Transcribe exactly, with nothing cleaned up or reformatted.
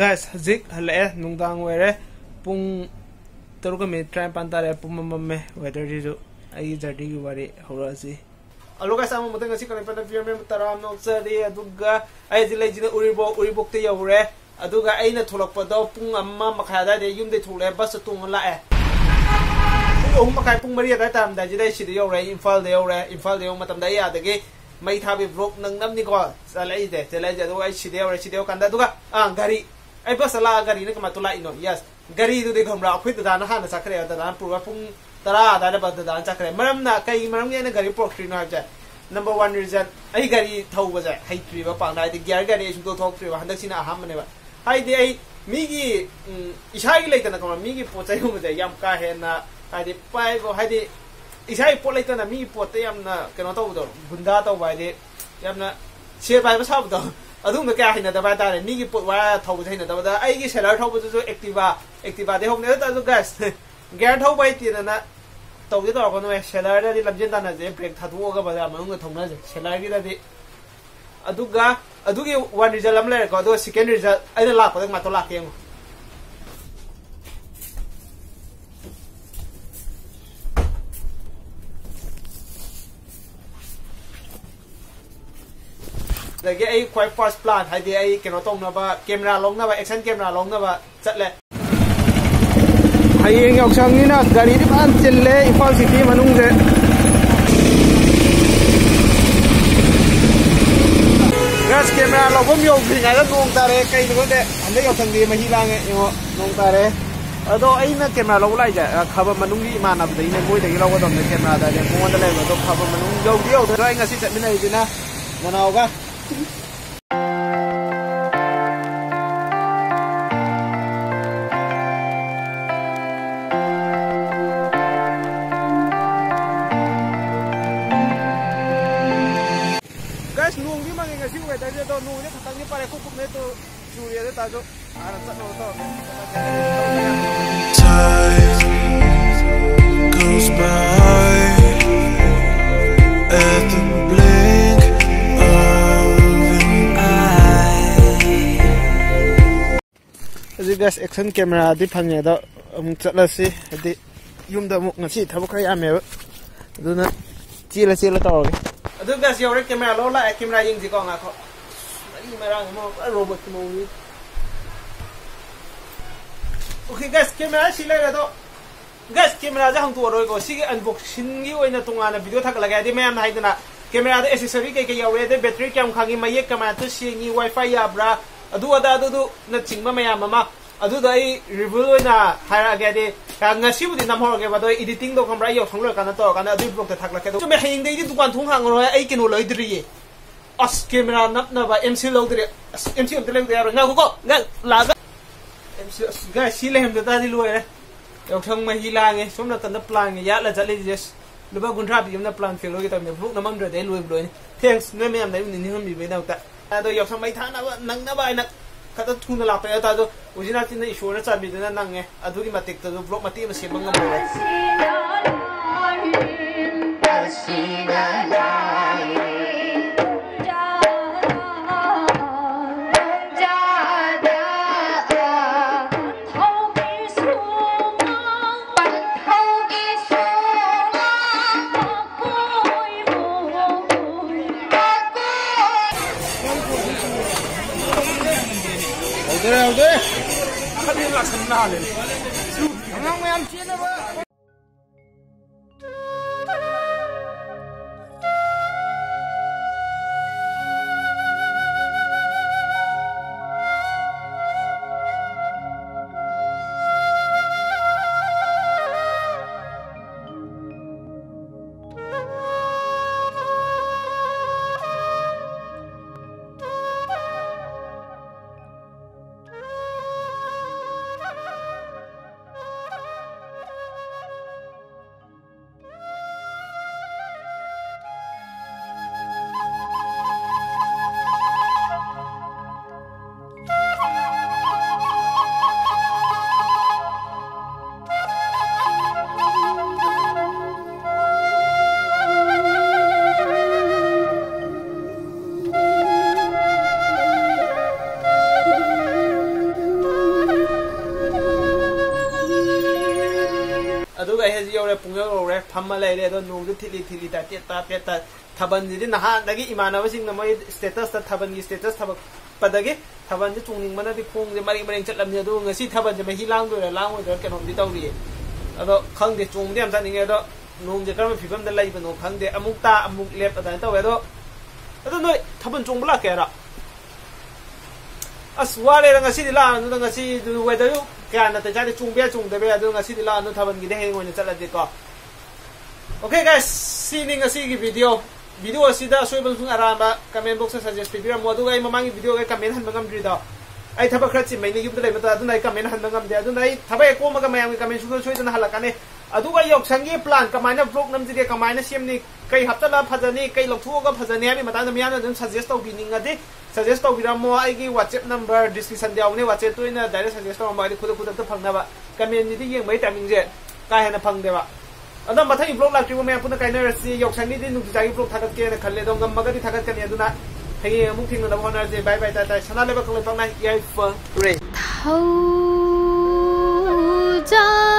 Guys, ꯍꯧꯖꯤꯛ ꯍꯜꯂꯛꯑꯦ, ꯅꯨꯡꯗꯥꯡ ꯑꯣꯏꯔꯦ, ꯄꯨꯡ ꯇꯔꯨꯛꯀ ꯃꯤꯅꯤꯠ ꯇꯔꯥꯅꯤꯄꯥꯟ ꯇꯥꯔꯦ, ꯄꯨꯝꯃꯝ ꯃꯝꯃꯦ꯫ Weatherꯁꯤꯁꯨ ꯑꯩꯒꯤ journeyꯒꯤ ꯋꯥꯔꯤ ꯍꯧꯔꯛꯑꯁꯤ꯫ Hello guys, ꯑꯃꯨꯛ ꯃꯊꯪ ꯉꯁꯤ ꯀꯩꯅꯣ ꯄꯟꯗ ꯄꯤꯔꯝꯃꯦ, ꯇꯔꯥ ꯅꯣꯛꯆꯔꯤ꯫ ꯑꯗꯨꯒ ꯑꯩ ꯍꯧꯖꯤꯛ ꯂꯩꯁꯤꯅ ꯎꯔꯤꯄꯣꯛ, ꯎꯔꯤꯄꯣꯛꯇ ꯌꯧꯔꯦ꯫ ꯑꯗꯨꯒ ꯑꯩꯅ ꯊꯣꯛꯂꯛꯄꯗꯣ ꯄꯨꯡ ꯑꯃ ꯃꯈꯥꯏ ꯑꯗꯨꯋꯥꯏꯗ ꯌꯨꯝꯗꯩ ꯊꯣꯛꯂꯛꯑꯦ, busꯇ ꯇꯣꯡꯉ ꯂꯥꯛꯑꯦ꯫ ꯄꯨꯡ ꯑꯍꯨꯝ ꯃꯈꯥꯏ, ꯄꯨꯡ ꯃꯔꯤ ꯑꯗꯨꯋꯥꯏ ꯇꯥꯔꯝꯗꯥꯏꯁꯤꯗ ꯑꯩ ꯁꯤꯗ ꯌꯧꯔꯦ, ꯏꯝꯐꯥꯜꯗ ꯌꯧꯔꯦ꯫ ꯏꯝꯐꯥꯜꯗ ꯌꯧꯕ ꯃꯇꯝꯗ ꯑꯩ ꯑꯥꯗꯒꯤ ꯃꯩ ꯊꯥꯕꯤ vlog ꯅꯪꯅꯕꯅꯤꯀꯣ ꯆꯠꯂꯛꯏꯁꯦ, ꯆꯦꯜꯂꯛꯏꯁꯦ꯫ ꯑꯗꯨꯒ ꯑꯩ ꯁꯤꯗ ꯌꯧꯔꯦ, ꯁꯤꯗ ꯌꯧꯔꯀꯥꯟꯗ ꯑꯗꯨꯒ ꯑꯥ ꯒꯥꯔꯤ, ꯑꯩ busꯇ ꯂꯥꯛꯑ ꯒꯥꯔꯤꯅ ꯀꯃꯥꯏꯅ ꯇꯧ ꯂꯥꯛꯏꯅꯣ? Yes, ꯒꯥꯔꯤꯗꯨꯗꯤ ꯈꯪꯕ꯭ꯔꯥ, ꯑꯩꯈꯣꯏ ꯗꯗꯥꯅ ꯍꯥꯟꯅ ꯆꯠꯈ꯭ꯔꯦ, ꯗꯗꯥꯅ ꯄꯨꯔꯒ ꯄꯨꯡ ꯇꯔꯥ ꯑꯗꯨꯋꯥꯏꯗ ꯕ-, ꯗꯗꯥꯅ ꯆꯠꯈ꯭ꯔꯦ꯫ ꯃꯔꯝꯅ, ꯀꯩꯒꯤ ꯃꯔꯝꯒꯤ ꯑꯩꯅ ꯒꯥꯔꯤ ꯄꯨꯔꯛꯇ꯭ꯔꯤꯅꯣ ꯍꯥꯏꯕꯁꯦ, number one reason, ꯑꯩ ꯒꯥꯔꯤ ꯊꯧꯕꯁꯦ ꯍꯩꯇ꯭ꯔꯤꯕ ꯄꯥꯛꯅ, ꯍꯥꯏꯗꯤ gear ꯒꯥꯔꯤ ꯑꯩ ꯁꯨꯡꯊꯧ ꯊꯧꯔꯛꯇ꯭ꯔꯤꯕ, ꯍꯟꯗꯛꯁꯤꯅ ꯑꯍꯥꯟꯕꯅꯦꯕ꯫ ꯍꯥꯏꯗꯤ ꯑꯩ ꯃꯤꯒꯤ, ꯎꯝ, ꯏꯁꯥꯒꯤ ꯂꯩꯇꯅ ꯈꯪꯕ꯭ꯔꯥ, ꯃꯤꯒꯤ ꯄꯣꯠ ꯆꯩꯒꯨꯝꯕꯁꯦ ꯌꯥꯝ ꯀꯥ ꯍꯦꯟꯅ, ꯍꯥꯏꯗꯤ ꯄꯥꯏꯕ, ꯍꯥꯏꯗꯤ ꯏꯁꯥꯒꯤ ꯄꯣꯠ ꯂꯩꯇꯅ ꯃꯤꯒꯤ ꯄꯣꯠꯇ ꯌꯥꯝꯅ ꯀꯩꯅꯣ ꯇꯧꯕꯗꯣ, ꯒꯨꯟꯗꯥ ꯇꯧꯕ, ꯍꯥꯏꯗꯤ ꯌꯥꯝꯅ ꯁꯦꯠ ꯄꯥꯏꯕ ꯁꯥꯕꯗꯣ, ꯑꯗꯨꯒꯨꯝꯕ ꯀꯌꯥ ꯍꯩꯅꯗꯕ ꯍꯥꯏꯇꯥꯔꯦ꯫ ꯃꯤꯒꯤ ꯄꯣꯠ ꯋꯥꯏꯔ ꯊꯧꯕꯁꯦ ꯍꯩꯅꯗꯕꯗ, ꯑꯩꯒꯤ Sailer ꯊꯧꯕꯗꯨꯁꯨ Activa, Activaꯗꯩ ꯍꯧꯕꯅꯦ꯫ ꯑꯗꯨ ꯑꯣꯏꯇꯥꯔꯁꯨ guys, gear ꯊꯧꯕ ꯍꯩꯇꯦꯗꯅ ꯇꯧꯒꯦ ꯇꯧꯔꯛꯀꯅꯨꯍꯦ꯫ Sailerꯗꯗꯤ ꯂꯝꯖꯦꯟ ꯇꯥꯟꯅꯁꯦ, brake ꯊꯥꯗꯣꯛꯑꯒ ꯕꯖꯥꯔ ꯃꯅꯨꯡꯗ ꯊꯧꯅꯁꯦ꯫ Sailerꯒꯤꯗꯗꯤ ꯑꯗꯨꯒ ꯑꯗꯨꯒꯤ one result ꯑꯃ ꯂꯩꯔꯦꯀꯣ꯫ ꯑꯗꯨꯒ second result ꯑꯩꯅ ꯂꯥꯛꯄꯗ ꯀꯃꯥꯏꯅ ꯇꯧ ꯂꯥꯛꯀꯦ ꯌꯦꯡꯉꯣ꯫ ꯑꯗꯒꯤ ꯑꯩ ꯈ꯭ꯋꯥꯏ first plan, ꯍꯥꯏꯗꯤ ꯑꯩ ꯀꯩꯅꯣ ꯇꯧꯅꯕ, camera ꯂꯧꯅꯕ, action camera ꯂꯧꯅꯕ ꯆꯠꯂꯦ꯫ ꯍꯌꯦꯡ ꯌꯥꯎꯁꯪꯅꯤꯅ ꯒꯥꯔꯤꯗꯤ ꯐꯖꯅ ꯆꯤꯜꯂꯦ ꯏꯝꯐꯥꯜ city ꯃꯅꯨꯡꯁꯦ꯫ Guys, camera ꯂꯧꯐꯝ ꯌꯧꯗ꯭ꯔꯤꯉꯩꯗ ꯅꯣꯡ ꯇꯥꯔꯦ꯫ ꯀꯩꯅꯣ ꯈꯪꯗꯦ, ꯍꯟꯗꯛ ꯌꯥꯎꯁꯪꯗꯤ ꯃꯍꯤ ꯂꯥꯡꯉꯦ꯫ ꯌꯦꯡꯉꯣ, ꯅꯣꯡ ꯇꯥꯔꯦ꯫ ꯑꯗꯣ ꯑꯩꯅ camera ꯂꯧꯕ ꯂꯥꯛꯏꯁꯦ, ꯑ, ꯈꯕꯝ ꯃꯅꯨꯡꯒꯤ ꯏꯃꯥꯟꯅꯕꯗꯒꯤꯅꯦ, ꯃꯣꯏꯗꯒꯤ ꯂꯧꯒꯗꯕꯅꯦ cameraꯗ꯫ ꯃꯉꯣꯟꯗ ꯂꯩꯕ ꯑꯗꯣ ꯈꯕꯝ ꯃꯅꯨꯡ ꯌꯧꯗꯤ ꯌꯧꯗ꯭ꯔꯦ꯫ ꯑꯩ ꯉꯁꯤ ꯆꯠꯃꯤꯟꯅꯔꯤꯁꯤꯅ ꯅꯅꯥꯎꯒ꯫ Guys, ꯅꯣꯡꯗꯤ ꯃꯪꯉꯦ ꯉꯁꯤ weatherꯁꯦ, ꯑꯗꯣ ꯅꯣꯡꯁꯦ ꯈꯤꯇꯪꯗꯤ ꯄꯥꯔꯦ, ꯈꯨꯛ ꯈꯨꯛꯅꯦ ꯇꯨ ꯆꯨꯔꯤ꯫ ꯑꯗꯨ ꯇꯥꯔꯁꯨ ꯍꯥꯟꯅ ꯆꯠꯅꯕ ꯇꯧꯔꯒꯦ꯫ Time goes by at the blink of an eye. Yes, action camera ꯗꯤ ꯐꯪꯉꯦ, ꯑꯗꯣ ꯑꯃꯨꯛ ꯆꯠꯂꯁꯤ꯫ ꯍꯥꯏꯗꯤ ꯌꯨꯝꯗ ꯑꯃꯨꯛ ꯉꯁꯤ ꯊꯕꯛ ꯈꯔ ꯌꯥꯝꯃꯦꯕ, ꯑꯗꯨꯅ ꯆꯦꯜꯂ ꯆꯦꯜꯂ ꯇꯧꯔꯒꯦ꯫ ꯑꯗꯨ guys, ꯌꯧꯔꯦ, camera ꯂꯧꯔ ꯂꯥꯛꯑꯦ꯫ Camera ꯌꯦꯡꯁꯤꯀꯣ, ꯉꯥꯏꯈꯣ꯫ ꯃꯔꯤ ꯃꯔꯥꯡ ꯑꯃ ꯄꯨꯔꯥ robot ꯀꯤ ꯃꯑꯣꯡꯅꯤ꯫ Okay guys, camera ꯁꯤ ꯂꯩꯔꯦ꯫ ꯑꯗꯣ guys, camera ꯁꯦ ꯍꯥꯡꯇꯣꯛꯑꯔꯣꯏꯀꯣ꯫ ꯁꯤꯒꯤ unboxing ꯒꯤ ꯑꯣꯏꯅ ꯇꯣꯉꯥꯟꯅ video ꯊꯥꯒꯠꯂꯒꯦ꯫ ꯍꯥꯏꯗꯤ ꯃꯌꯥꯝꯅ ꯍꯥꯏꯗꯅ camera ꯗ accessory ꯀꯩꯀꯩ ꯌꯥꯎꯔꯦ, ꯑꯗꯩ battery ꯀꯌꯥꯝ ꯈꯥꯡꯉꯤ, ꯃꯌꯦꯛ ꯀꯃꯥꯏꯅ ꯁꯦꯡꯉꯤ, WiFi ꯌꯥꯕ꯭ꯔꯥ, ꯑꯗꯨ ꯑꯗꯥ ꯑꯗꯨꯗꯨꯅꯆꯤꯡꯕ ꯃꯌꯥꯝ ꯑꯃ꯫ ꯑꯗꯨꯗꯣ ꯑꯩ review ꯑꯣꯏꯅ ꯍꯥꯏꯔꯛꯑꯒꯦ꯫ ꯍꯥꯏꯗꯤ ꯉꯁꯤꯕꯨꯗꯤ ꯅꯝꯍꯧꯔꯒꯦꯕ, ꯑꯗꯣ editing ꯗꯣ ꯈꯪꯕ꯭ꯔꯥ, ꯑꯩ ꯌꯥꯎꯁꯪ ꯂꯣꯏꯔꯀꯥꯟꯗ ꯇꯧꯔꯀꯥꯟꯗ ꯑꯗꯨꯒꯤ vlog ꯇ ꯊꯥꯒꯠꯂꯛꯀꯦ꯫ ꯑꯗꯣ ꯆꯨꯝꯃꯦ, ꯍꯌꯦꯡꯗꯒꯤꯗꯤ ꯗꯨꯀꯥꯟ ꯊꯣꯡ ꯍꯥꯡꯉꯔꯣꯏ꯫ ꯑꯩ ꯀꯩꯅꯣ ꯂꯩꯗ꯭ꯔꯤꯌꯦ꯫ ꯑꯁ, camera ꯅꯞꯅꯕ M C ꯂꯧꯗ꯭ꯔꯦ꯫ ꯑꯁ, M C ꯑꯝꯇ ꯂꯩꯗ ꯌꯥꯔꯣꯏ꯫ ꯉꯥꯏꯈꯣꯀꯣ, ꯉꯥꯏ-, ꯂꯥꯛꯑꯒ꯫ M C, ꯑꯁ, guys, ꯁꯤ ꯂꯩꯔꯝꯗ ꯇꯥꯔꯗꯤ ꯂꯣꯏꯔꯦ꯫ ꯌꯥꯎꯁꯪ ꯃꯍꯤ ꯂꯥꯡꯉꯦ꯫ ꯁꯣꯝ ꯅꯥꯀꯟꯗ plan ꯒ ꯌꯥꯠꯂ ꯆꯠꯂꯤꯁꯦ꯫ ꯑꯁ, ꯂꯨꯄꯥ ꯀꯨꯟꯊ꯭ꯔꯥ ꯄꯤꯕꯅ plan fail ꯑꯣꯏꯒꯦ ꯇꯧꯕꯅꯦ꯫ Vlog ꯅꯝꯃꯝꯗ꯭ꯔꯗꯤ ꯑꯩ ꯂꯣꯏꯕ ꯂꯣꯏꯅꯤ꯫ Thanks, ꯅꯣꯏ ꯃꯌꯥꯝꯅ ꯑꯩꯕꯨ ꯅꯤꯡꯁꯤꯡꯕꯤꯕꯒꯤꯗꯃꯛꯇ꯫ ꯑꯗꯣ ꯌꯥꯎꯁꯪ ꯃꯩ ꯊꯥꯅꯕ ꯅꯪꯅꯕ ꯍꯥꯏꯅ ꯈꯛꯇ ꯊꯨꯅ ꯂꯥꯛꯄ ꯌꯥꯎ ꯇꯥꯔꯁꯨ, ꯎꯆꯤꯟ ꯅꯥꯆꯤꯟꯅ ꯏꯁꯣꯔꯅ ꯆꯥꯟꯕꯤꯗꯨꯅ ꯅꯪꯉꯦ꯫ ꯑꯗꯨꯒꯤ ꯃꯇꯤꯛꯇꯁꯨ vlog ꯃꯇꯦꯛ ꯑꯃ ꯁꯦꯝꯕ ꯉꯝꯍꯧꯔꯦ꯫ ꯍꯧꯗꯣꯔꯦ, ꯍꯧꯗꯣꯔꯦ꯫ ꯑꯉꯥꯡ ꯃꯌꯥꯝ ꯆꯦꯟꯅꯕ꯫ ꯑꯗꯨꯒ ꯑꯩ ꯍꯧꯖꯤꯛ ꯌꯧꯔꯦ, ꯄꯨꯡ ꯌꯧ ꯌꯧꯔꯦ, ꯐꯝꯃ ꯂꯩꯔꯦ꯫ ꯑꯗꯣ ꯅꯣꯡꯁꯦ ꯊꯤꯠꯂꯤ ꯊꯤꯠꯂꯤ ꯇꯥꯏ, ꯇꯦꯠ ꯇꯥ ꯇꯦꯠ ꯇꯥ꯫ ꯊꯥꯕꯜꯁꯤꯗꯤ ꯅꯍꯥꯟꯗꯒꯤ ꯏꯃꯥꯟꯅꯕꯁꯤꯡꯅ ꯃꯣꯏ status ꯇ, ꯊꯥꯕꯜꯒꯤ status ꯊꯥꯒꯠꯄꯗꯒꯤ ꯊꯥꯕꯜꯁꯦ ꯆꯣꯡꯅꯤꯡꯕꯅꯗꯤ ꯈꯣꯡꯁꯦ ꯃꯔꯦꯡ ꯃꯔꯦꯡ ꯆꯠꯂꯝꯅꯤ꯫ ꯑꯗꯨꯒ ꯉꯁꯤ ꯊꯥꯕꯜꯁꯦ ꯃꯍꯤ ꯂꯥꯡꯗꯣꯏꯔꯥ ꯂꯥꯡꯉꯣꯏꯗꯣꯏꯔꯥ ꯀꯩꯅꯣꯝꯗꯤ ꯇꯧꯔꯤꯌꯦ꯫ ꯑꯗꯣ ꯈꯪꯗꯦ, ꯆꯣꯡꯕꯗꯤ ꯌꯥꯝ ꯆꯠꯅꯤꯡꯉꯦ꯫ ꯑꯗꯣ ꯅꯣꯡꯁꯦ ꯀꯔꯝꯕ ꯐꯤꯕꯝꯗ ꯂꯩꯕꯅꯣ ꯈꯪꯗꯦ, ꯑꯃꯨꯛ ꯇꯥ ꯑꯃꯨꯛ ꯂꯦꯞ ꯑꯗꯨꯃꯥꯏꯅ ꯇꯧꯋꯦ꯫ ꯑꯗꯣ ꯑꯗꯣ ꯅꯣꯏ ꯊꯥꯕꯜ ꯆꯣꯡꯕ ꯂꯥꯛꯀꯦ ꯍꯥꯏꯔꯣ? ꯑꯁ, ꯋꯥꯔꯦꯗ ꯉꯁꯤꯗꯤ ꯂꯥꯛꯑꯅꯨꯗ꯫ ꯉꯁꯤ weather ꯁꯨ ꯀꯌꯥ ꯅꯥꯇꯩ ꯆꯥꯗꯦ, ꯆꯣꯡꯕ ꯌꯥꯏ ꯆꯣꯡꯗꯕ ꯌꯥꯏ꯫ ꯑꯗꯣ ꯉꯁꯤꯗꯤ ꯂꯥꯛꯑꯅꯨ, ꯊꯥꯕꯜꯒꯤꯗꯤ ꯍꯌꯦꯡ ꯑꯣꯏꯅ ꯆꯠꯂꯁꯤꯀꯣ꯫ Okay guys, ꯁꯤꯅꯤ ꯉꯁꯤꯒꯤ video꯫ Video ꯑꯁꯤꯗ ꯑꯁꯣꯏꯕ ꯑꯃꯁꯨꯡ ꯑꯔꯥꯟꯕ comment box ꯇ suggest ꯄꯤꯕꯤꯔꯝꯃꯣ꯫ ꯑꯗꯨꯒ ꯑꯩ ꯃꯃꯥꯡꯒꯤ video ꯒꯤ comment ꯍꯟꯕ ꯉꯝꯗ꯭ꯔꯤꯗꯣ, ꯑꯩ ꯊꯕꯛ ꯈꯔ ꯆꯤꯟꯕꯩꯅꯦ ꯌꯨꯝꯗ ꯂꯩꯕ ꯃꯇꯝꯗ, ꯑꯗꯨꯅ ꯑꯩ comment ꯍꯟꯕ ꯉꯝꯗꯦ꯫ ꯑꯗꯨꯅ ꯑꯩ ꯊꯕꯛ ꯍꯦꯛ ꯀꯣꯝꯃꯒ ꯃꯌꯥꯝꯒꯤ comment ꯁꯨꯡꯁꯣꯏ ꯁꯣꯏꯗꯅ ꯍꯜꯂꯛꯀꯅꯤ꯫ ꯑꯗꯨꯒ ꯌꯥꯎꯁꯪꯒꯤ plan ꯀꯃꯥꯏꯅ vlog ꯅꯝꯁꯤꯒꯦ, ꯀꯃꯥꯏꯅ ꯁꯦꯝꯅꯤ, ꯀꯩ ꯍꯥꯞꯆꯜꯂ ꯐꯖꯅꯤ, ꯀꯩ ꯂꯧꯊꯣꯛꯑꯒ ꯐꯖꯅꯤ ꯍꯥꯏꯕꯒꯤ ꯃꯇꯥꯡꯗ ꯃꯤꯌꯥꯝꯅ ꯑꯗꯨꯝ suggest ꯇꯧꯕꯤꯅꯤꯡꯉꯗꯤ suggest ꯇꯧꯕꯤꯔꯝꯃꯣ꯫ ꯑꯩꯒꯤ WhatsApp number description ꯗ ꯌꯥꯎꯕꯅꯦ, WhatsApp ꯇ ꯑꯣꯏꯅ direct suggest ꯇꯧꯔꯝꯃꯣ, ꯍꯥꯏꯗꯤ ꯈꯨꯗꯛ ꯈꯨꯗꯛꯇ ꯐꯪꯅꯕ꯫ Comment ꯁꯤꯗꯤ ꯌꯦꯡꯕꯒꯤ timing ꯁꯦ ꯀꯥ ꯍꯦꯟꯅ ꯐꯪꯗꯦꯕ꯫ ꯑꯗꯣ ꯃꯊꯪꯒꯤ vlog ꯂꯥꯛꯇ꯭ꯔꯤꯕ ꯃꯌꯥꯝ ꯄꯨꯟꯅ ꯀꯥꯏꯅꯔꯁꯤ꯫ ꯌꯥꯎꯁꯪꯒꯤꯗꯤ ꯅꯨꯡꯇꯤꯖꯥꯒꯤ vlog ꯊꯥꯒꯠꯀꯦꯅ ꯈꯜꯂꯦ, ꯑꯗꯣ ꯉꯝꯃꯒꯗꯤ ꯊꯥꯒꯠꯀꯅꯤ꯫ ꯑꯗꯨꯅ ꯍꯌꯦꯡ ꯑꯃꯨꯛ ꯊꯦꯡꯅꯅꯕ ꯍꯣꯠꯅꯔꯁꯦ꯫ Bye bye, ꯇꯥꯏ ꯇꯥꯏ꯫ ꯁꯅꯥ ꯂꯩꯕꯥꯛ ꯀꯪꯂꯩꯄꯥꯛꯅ ꯌꯥꯏꯐꯔꯦ꯫ ꯊꯧꯖꯥꯜ